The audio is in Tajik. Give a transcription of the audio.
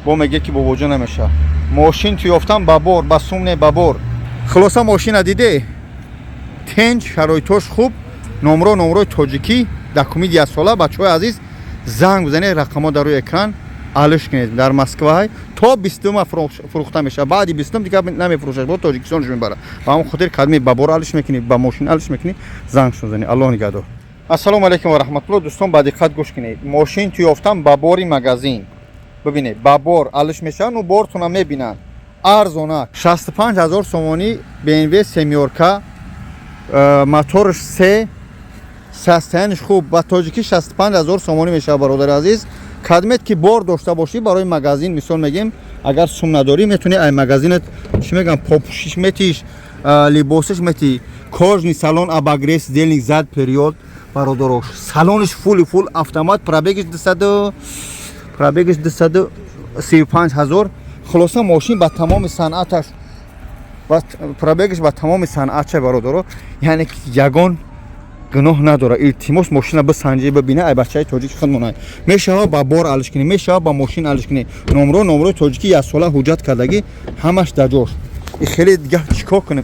Бо меге, ки бобоҷо, намеша. Мошин ту ёфтам ба бор, ба сум не, ба бор. Хулоса, мошина диде, тенҷ, шароитош хуб, номро номрои тоҷикӣ, документ яксола. Бачаҳои азиз, занг бизанед, рақамҳо дар рӯи экран, алиш кунед. Дар Москва то 20-ума фурӯхта мешавад, баъди 20-ум дигар намефурӯшад, бо Тоҷикистонш мебарад. Ба ҳамон хотир кадми ба бор алиш мекунӣ, ба мошин алиш мекунӣ, зангшон занед. Аллоҳ нигаҳдор. Ассалому алайкум ва раҳматулло. Дӯстон, ба диққат гӯш кунед. Мошин ту ёфтам ба бори магазин. Бибинед, ба бор алиш мешавад, ну бортона мебинанд. Арзона, 65 ҳазор сомонӣ, БМВ семёрка, моторш се, состояние ш хуб, ба тоҷикӣ 65 ҳазор сомонӣ мешавад. Бародари азиз, кадмет ки бор дошта бошӣ барои магазин, мисол мегем, агар сум надорӣ, метавонӣ ай магазинат, чӣ мегам, попушиш метиш, либосиш мети. Кожаный салон, обогрев сидений зад, период, бародарош, салониш фули фул, автомат, пробег иш 235 ҳазор. Хулоса, мошин ба тамоми санъаташ, пробег иш ба тамоми санъатша, бародаро, яъне ки ягон гуноҳ надора. Илтимос, мошина бисанҷӣ, бибина. Ай бачаи тоҷики худмона мешава, ба бор алиш кунӣ, мешава, ба мошин алиш кунӣ. Номро номрои тоҷикӣ, яксола, ҳуҷҷат кардагӣ, ҳамаш дар ҷош. И хеле дига чӣ кор кунем?